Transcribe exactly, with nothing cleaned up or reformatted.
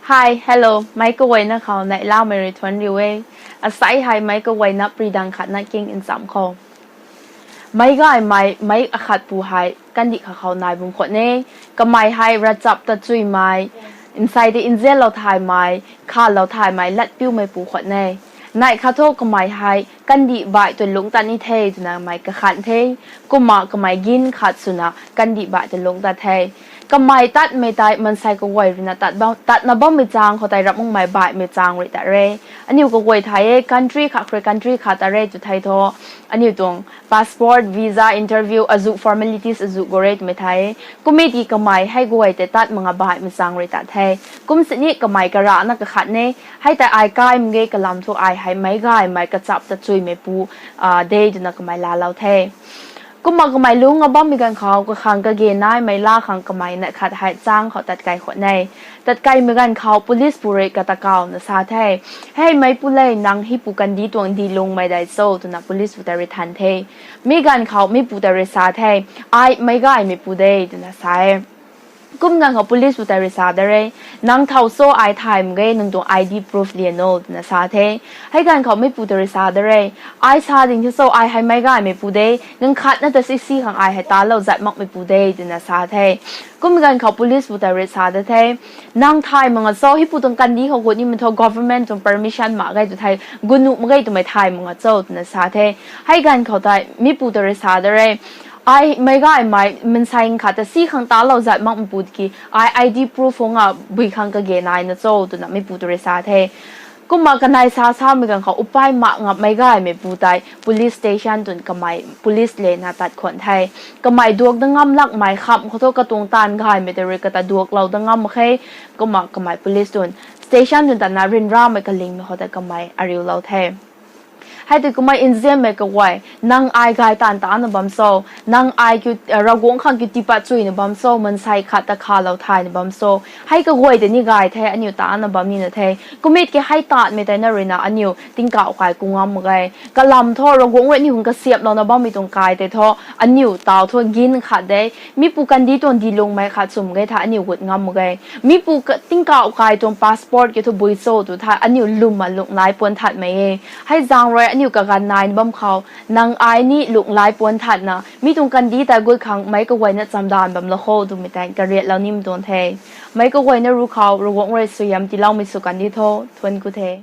Hi, hello, meic kaguayna khou neihlamei rui thuanc riu e. Asei hei meic kaguayna pridang khatna king nchamc khou. Meic gaymei, meic akhat pu hei kandih khat khou nai bam khwan e. Kamei hei ravchap ta chuimei, nsei tei nzianlou thaymei, khalou thaymei, latpiumei pu khwan e. Neih khat thu kamei hei kandih baih tu lungc tat ni the twna mei kakhanh the. Kumna kamei gin khat swna kandih baih tu lungc tat the. Kamei tatmei tei mansei kaguay ruina tat bam, tatna bammei chang khou tei ram makmei baihmei chang rui tat re. Aniu kaguay thay e, country khat khou rui country khat tat re tw thei thu, aniu tuang passport, visa, interview, azuh formalities azuh gu re twmei thay e. Kum e tiki kamei hei guay tei tat mak nga baihmei chang rui tat the. Kum sini kamei karana kakhat e, hei tei ai kai mak ge kalam thu ai hei meic gaymei kachap ta chuimei pu, ah, de twna kamei laalou the. Kumna kamei lungc nga bammei ganv khou kakhang kage naimei la khang kamei neih khat hei chang khou tat kai khwan e. Tat kaimei ganv khou police pu rui kata kawna sa the. Hei meic pu le, nang hei pu kandih tuang di lungmei dei cho twna police pu ta rui than the. Mi ganv khou mi pu ta rui sa the. Ai meic gaymei pu de twna sa e. Kum ganv khou police pu ta rui sa da re. Nang thow cho ai thay mak ge, nang tuang I D proof lian o twna sa the. Hei ganv khou mi pu ta rui sa da re. Ai sa ding the cho, ai hei meic gaymei pu de. Ganv khatna ta sisi khang ai hei talou zat makmei pu de twna sa the. Kum ganv khou police pu ta rui sa da the. Nang thay mak nga cho, hei pu tuang kandih khou gut nimei thu government tuang permission mak ge tw thei, gut nuh mak ge twmei thay mak nga cho twna sa the. Hei ganv khou tei mi pu ta rui sa da re. Ai meic gaymei mansei khat ta si khang talou zat makmei pu tiki, ai I D proof hou nga bui khang kage naina cho twna mi pu ta rui sa the. Kumna kanei sa samei ganv khou upai mak nga meic gaymei pu tei police station twn kamei police lena tat khwan the. Kamei duak da ngam lakmei kham khou thu katuang taanv gaymei tei rui kata duaklou da ngam mak khe. Kumna kamei police twn station twn tatna ryanramei kalingmei khou tei kamei ariulou the. Hei tei kumna nzianmei kaguay, nang ai gay taanv tana bam cho, nang ai kiu, Ravguangc khang kiu tiipat chuina bam cho, mansei khat ta khalou thayna bam cho, hei kaguay tei ni gay the, aniu tana bam nina the. Kum e tiki hei taanvmei tei na ruina aniu tingkauh kai ku ngam mak ge. Kalam thu Ravguangc rui aniu khang kasiamhlouna bammei tuang kai tei thu, aniu taw thu gin khat de. Mi pu kandih tuang di lungmei khat sw mak ge tha aniu gut ngam mak ge. Mi pu ka, tingkauh kai tuang passport kiu thu bui cho tw tha aniu lwmna lunglai puan thatmei e. Hei zaeng rui aniu kaganv naina bam khou, nang ai ni lunglai puan thatna, mi tuang kandih ta gut khang meic kaguayna chamdan bam lou kho twmei tei kariatlou nim tuang the. Meic kaguayna ru khou Ravguangc rui suaihiam tiiloumei sw kandi tho, thuanc ku the.